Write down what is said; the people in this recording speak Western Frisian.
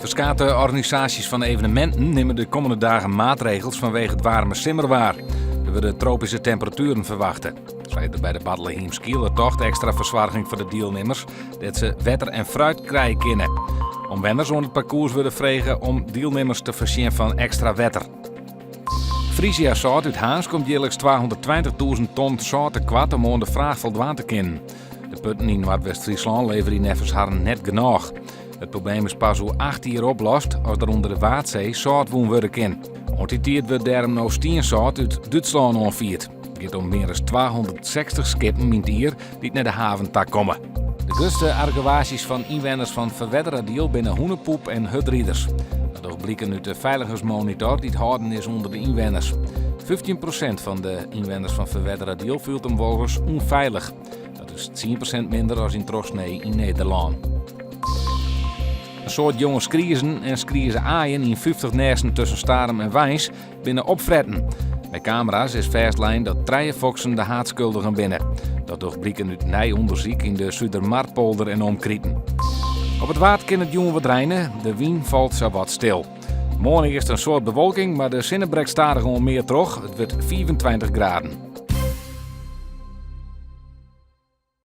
Ferskate organisaasjes fan eveneminten nimme de kommende dagen maatregels fanwege it waarme simmerwaar. Der wurde tropyske temperatueren ferwachte. Sa is der by de Bartlehiem Skeelertocht ekstra fersoarging foar de dielnimmers, dêr't se wetter en fruit krije kinne. Omwenners oan it parkoers wurde frege om dielnimmers te foarsjen fan ekstra wetter. Frisia Sâlt út Harns komt jierliks 220.000 ton sâlt tekoart om oan de fraach foldwaan te kinnen. De putten yn Noardwest-Fryslân leverje neffens harren net genôch. It probleem is pas oer 8 jier oplost as der ûnder de Waadsee sâlt wûn wurde kin. Oant dy tiid wurdt dêrom no stiensâlt út Dútslân oanfierd. It giet om mear as 260 skippen yn it jier dy't nei de haven ta komme. De grutste argewaasjes fan ynwenners fan Ferwerderadiel binne hûnepoep en hurdriders. Dat docht bliken út de feiligensmonitor dy't hâlden is ûnder de ynwenners. 15 prosint fan de ynwenners fan Ferwerderadiel fielt him wolris ûnfeilich. Dat is 10% minder as yn trochsnee yn Nederlân. In soad jonge skriezen en skrieze-aaien yn 50 nêsten tusken Starum en Weins binne opfretten. By kamera's is fêstlein dat trije foksen de haadskuldigen binne. Dat docht bliken út nij ûndersyk yn de Sudermarpolder en omkriten. Op it Waad kin it jûn wat reine, de wyn falt sawat stil. Moarn earst in soad bewolking, mar de sinne brekt stadichoan mear troch. It wurdt 25 graden.